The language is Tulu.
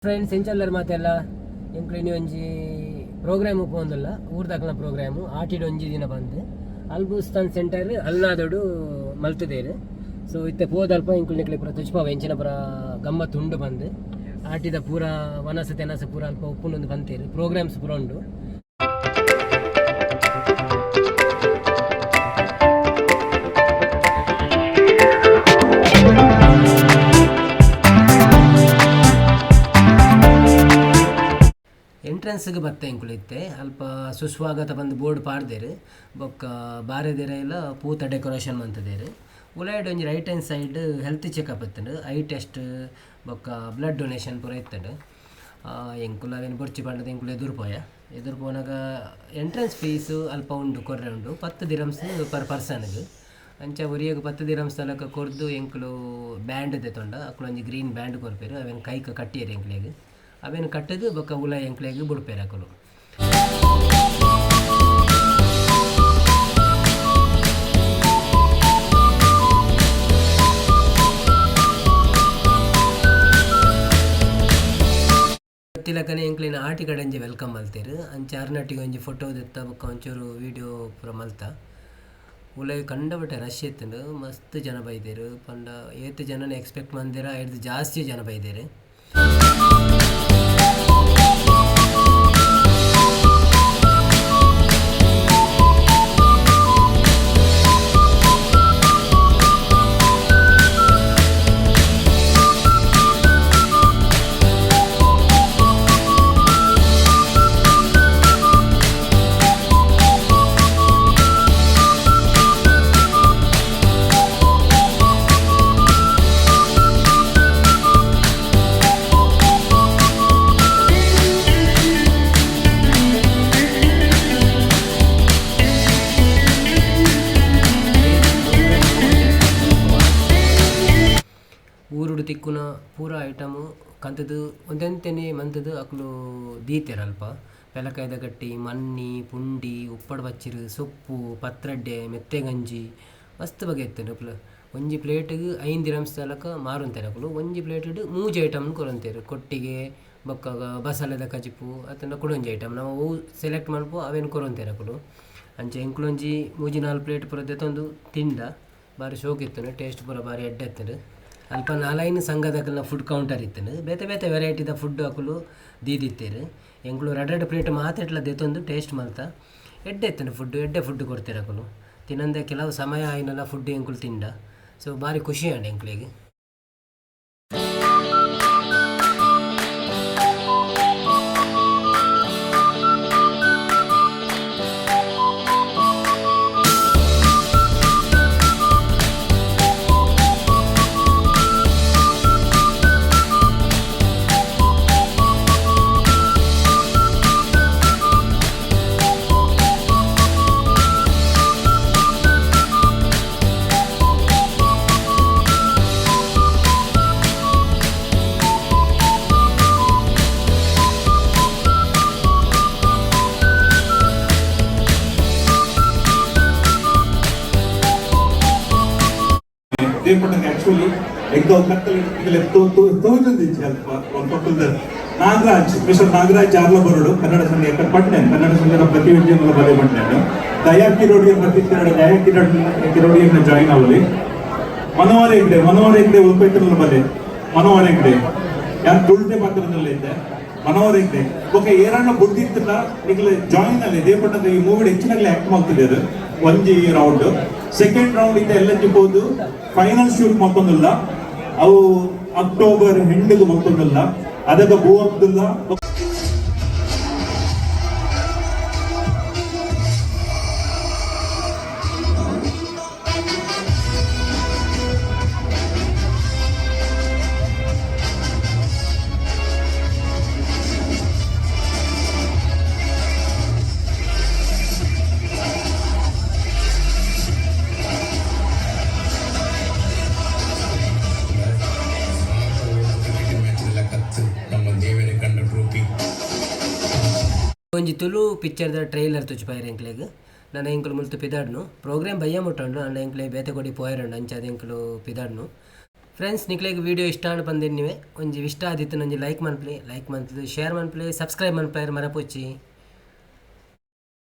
ಫ್ರೆಂಡ್ಸ್, ಎಂಚಲ್ಲರ್ ಮಾತೆಲ್ಲ? ಎಂಕ್ಲು ಇನಿ ಒಂಜಿ ಪ್ರೋಗ್ರಾಮ್ ಪೋಂದುಲ್ಲ. ಊರ್ದಕ್ಲ್ನ ಪ್ರೋಗ್ರಾಮ್, ಆಟಿಡ್ ಒಂಜಿ ದಿನ ಬಂದು ಅಲ್ಬುಸ್ತಾನ್ ಸೆಂಟರ್ ಅಲ್ನಾದೊಡು ಮಲ್ತುದೇರು. ಸೊ ಇತ್ತೆ ಪೋದಲ್ಪ ಎಂಕುಲು ನಿಕ್ಲೆ ಪೂರ ತುಚ್ಪಾವ, ಎಂಚಿನ ಪೂರ ಗಮ್ಮತ್ ಉಂಡು ಬಂದು. ಆಟಿದ ಪೂರ ವನಸ ತೆನಸ ಪೂರ ಅಲ್ಪ ಉಪ್ಪುಂಡು ಬಂತೇರು. ಪ್ರೋಗ್ರಾಮ್ಸ್ ಪೂರ ಉಂಡು. ಎಂಟ್ರೆನ್ಸ್ಗೆ ಬತ್ತೆ ಎಂಕುಲು ಇತ್ತೆ. ಅಲ್ಪ ಸುಸ್ವಾಗತ ಬಂದು ಬೋರ್ಡ್ ಪಾಡ್ದೇರು. ಬೊಕ್ಕ ಬಾರೆದಿರ ಪೂತ ಡೆಕೋರೇಷನ್ ಮಂತುದೇರು. ಉಲಾಯ್ಡ್ ಒಂಜಿ right hand side health checkup ಇತ್ತುಂಡು. I test ಬೊಕ್ಕ ಬ್ಲಡ್ ಡೊನೇಷನ್ ಪೂರ ಇತ್ತುಂಡು. ಎಂಕುಲು ಅವೇನು ಬೊರ್ಚಿ ಪಂಡದ ಎಂಕುಲು ಎದುರು ಪೋಯ. ಎದುರು ಪೋನಾಗ ಎಂಟ್ರೆನ್ಸ್ ಫೀಸ್ ಅಲ್ಪ ಉಂಡು, ಕೊರ್ರೆ ಉಂಡು, 10 ದಿರಮ್ಸ್ ಪರ್ ಪರ್ಸನ್ಗೆ. ಅಂಚ ಒರಿಯಗ್ 10 ದಿರಮ್ಸ್ ತಲಕ ಕೊರ್ದು ಎಂಕುಲು ಬ್ಯಾಂಡ್ ದೆತೊಂಡ. ಅಕುಲು ಒಂಜಿ ಗ್ರೀನ್ ಬ್ಯಾಂಡ್ ಕೊರ್ಪೆರು. ಅವೇನು ಕೈಕ್ ಕಟ್ಟಿಯೆರ್ ಎಂಕ್ಲೆಗ್. ಅವೇನು ಕಟ್ಟದು ಬೊಕ್ಕ ಉಲಾಯಿ ಎಂಕ್ಲೆಗ್ ಬುಡ್ಪೆರ್ ಅಕುಲು. ತಿಲಕನೆ ಎಂಕ್ಲೆನ ಆಟಿ ಕಡೆಂಜಿ welcome ಮಲ್ತೆರ್. ಅಂಚ ಅರ್ನಟ್ಟಿಗೆ ಒಂಜಿ ಫೋಟೋ ದೆತ್ತ, ಬೊಕ್ಕ ಒಂಚೂರು ವೀಡಿಯೋ ಪೂರ ಮಲ್ತ. ಉಲಾಯಿ ಕಂಡಪಟ್ಟೆ ರಶ್ ಇತ್ತುಂಡು. ಮಸ್ತ್ ಜನ ಬೈದೆರ್ ಪಂಡ ಏತ್ ಜನನ ಎಕ್ಸ್ಪೆಕ್ಟ್ ಮಂದೆರ, ಐರ್ದ್ ಜಾಸ್ತಿ ಜನ ಬೈದೆರ್. ಊರುಡು ತಿಕ್ಕುನ ಪೂರ ಐಟಮ್ ಕಂತುದು ಒಂತೆಂತೆನೆ ಮಂತುದು ಅಕುಲು ದೀತೆರ್ ಅಲ್ಪ. ಪೆಲಕಾಯ್ದ ಗಟ್ಟಿ, ಮನ್ನಿ, ಪುಂಡಿ, ಉಪ್ಪಡ್ ಪಚ್ಚಿರ್, ಸೊಪ್ಪು, ಪತ್ರಡ್ಡೆ, ಮೆತ್ತೆ ಗಂಜಿ ಮಸ್ತ್ ಬಗೆ ಇತ್ತುಂಡು. ಒಂಜಿ ಪ್ಲೇಟ್ಗ್ 5 ದಿರಮ್ಸ್ ತಲಕ ಮಾರುಂತೆರ್ ಅಕುಲು. ಒಂಜಿ ಪ್ಲೇಟ್ಡ್ ಮೂಜಿ ಐಟಮ್ ಕೊರೊಂತೆರ್, ಕೊಟ್ಟಿಗೆ ಬೊಕ್ಕ ಬಸಲೆದ ಕಜಿಪು ಅತ್ತಂಡ ಕುಡೊಂಜಿ ಐಟಮ್. ನಮ ಒವು ಸೆಲೆಕ್ಟ್ ಮನ್ಪು ಅವೆನ್ ಕೊರೊಂತೆರ್ ಅಕುಲು. ಅಂಚ ಎಂಕುಲೊಂಜಿ ಮೂಜಿ ನಾಲ್ ಪ್ಲೇಟ್ ಪೂರ ದೆತೊಂದು ತಿಂದ. ಬಾರಿ ಶೋಕ್ ಇತ್ತುಂಡು, ಟೇಸ್ಟ್ ಪೂರ ಬಾರಿ ಎಡ್ಡೆ ಇತ್ತುಂಡು. ಅಲ್ಪ ನಾಲೈನ್ ಸಂಘದಕಲ್ನ ಫುಡ್ ಕೌಂಟರ್ ಇತ್ತುಂಡು. ಬೇತೆ ಬೇತೆ ವೆರೈಟಿದ ಫುಡ್ ಅಕುಲು ದೀದಿತ್ತೆರ್. ಎಂಕುಲು ರಡ್ಡ್ ರಡ್ಡ್ ಪ್ಲೇಟ್ ಮಾತೆಟ್ಲ ದೆತೊಂದು ಟೇಸ್ಟ್ ಮಲ್ತ. ಎಡ್ಡೆ ಇತ್ತುಂಡು ಫುಡ್. ಎಡ್ಡೆ ಫುಡ್ ಕೊರ್ತೆರ್ ಅಕುಲು. ತಿನಂದೆ ಕೆಲವು ಸಮಯ ಆಯಿನಲ ಫುಡ್ ಎಂಕುಲು ತಿಂಡ. ಸೊ ಬಾರಿ ಖುಷಿ ಆಂಡ್ ಎಂಕ್ಲೆಗ್. ದೇಪಟ್ಟಂಗೆ ಆಕ್ಚುಲಿ ಎಂಕ ಕತ್ತಲೆ ತೋಜೊಂದಿಜ್ಜಿ ಅಲ್ಪ ಒಲ್ಪ. ನಾಗರಾಜ್, ಮಿಸ್ಟರ್ ನಾಗರಾಜ್ ಜಾರ್ಲ ಬರೋಡು. ಕನ್ನಡ ಸಂಘ ಎಕ್ಕ ಪಟ್ನೆ, ಕನ್ನಡ ಸಂಘದ ಪ್ರತಿನಿಧಿಯನ್ನು ಬರೆ ಪಟ್ನೆ. ದಯಾ ಕಿರೋಡಿಯ ಪ್ರತಿ ದಯಾ ಕಿರೋಡಿಯನ್ನು ಜಾಯಿನ್ ಅವಲಿ. ಮನೋಹರ ಹೆಗ್ಡೆ, ಮನೋಹರ ಹೆಗ್ಡೆ ಉಲ್ಪೈತ್ರಲ್ಲ ಬಲೆ. ಮನೋಹರ ಹೆಗ್ಡೆ ಯಾರು ತುಳ್ತೆ ಪಾತ್ರದಲ್ಲಿ ಇದ್ದೆ ಮನೋಹರ ಹೆಗ್ಡೆ. ಓಕೆ, ಏರನ್ನ ಬುಡ್ದಿತ್ತಲ್ಲ, ಈಗಲೇ ಜಾಯಿನ್ ಅಲ್ಲಿ. ದೇಪಟ್ಟದ ಈ ಮೂವಿ ಹೆಚ್ಚಿನಾಗಲೇ ಆಕ್ಟ್ ಮಾಡ್ತಿದ್ದಾರೆ. ಒಂಜಿ ರೌಂಡ್, ಸೆಕೆಂಡ್ ರೌಂಡ್ ಇದ್ದ ಎಲ್ಲ ಪೋದು ಫೈನಲ್ ಶೂಟ್ ಮಲ್ತೊಂದಿಲ್ಲ. ಅವು ಅಕ್ಟೋಬರ್ ಎಂಡಿಗೆ ಮಲ್ತೊಂದಿಲ್ಲ. ಅದಕ್ಕೆ ಭೂ ಅಬ್ದುಲ್ಲಾ. ನಮ್ಮ ದೇವರ ಕಂಡ ಟ್ರೋಫಿ. ಒಂಜಿ ತುಳು ಪಿಕ್ಚರ್ದ ಟ್ರೈಲರ್ ತುಚ್ಪಾಯೆರ್ ಎಂಕ್ಲೆಗ್. ನನ ಎಂಕುಲು ಮುಲ್ತು ಪಿದಾಡ್ನು. ಪ್ರೋಗ್ರಾಮ್ ಬಯ್ಯ ಮುಟ್ಟುಂಡು. ಅಂಡ ಎಂಕ್ಲೆ ಬೇತೆ ಕೊಡಿ ಪೋಯೆರುಂಡು. ಅಂಚಾದ್ ಎಂಕುಲು ಪಿದಾಡ್ನು. ಫ್ರೆಂಡ್ಸ್, ನಿಕ್ಲೆಗ್ ವಿಡಿಯೋ ಇಷ್ಟ ಆಂಡ್ ಪಂದ್ ಎನ್ನಿವೆ. ಒಂಜಿ ಇಷ್ಟ ಆದಿತ್ತ್ಂಡ ಒಂಜಿ ಲೈಕ್ ಮನ್ಪುಲೆ, ಲೈಕ್ ಮನ್ಪುಲೆ, ಶೇರ್ ಮನ್ಪುಲೆ, ಸಬ್ಸ್ಕ್ರೈಬ್ ಮನ್ಪರೆ ಮರಪೊಚ್ಚಿ.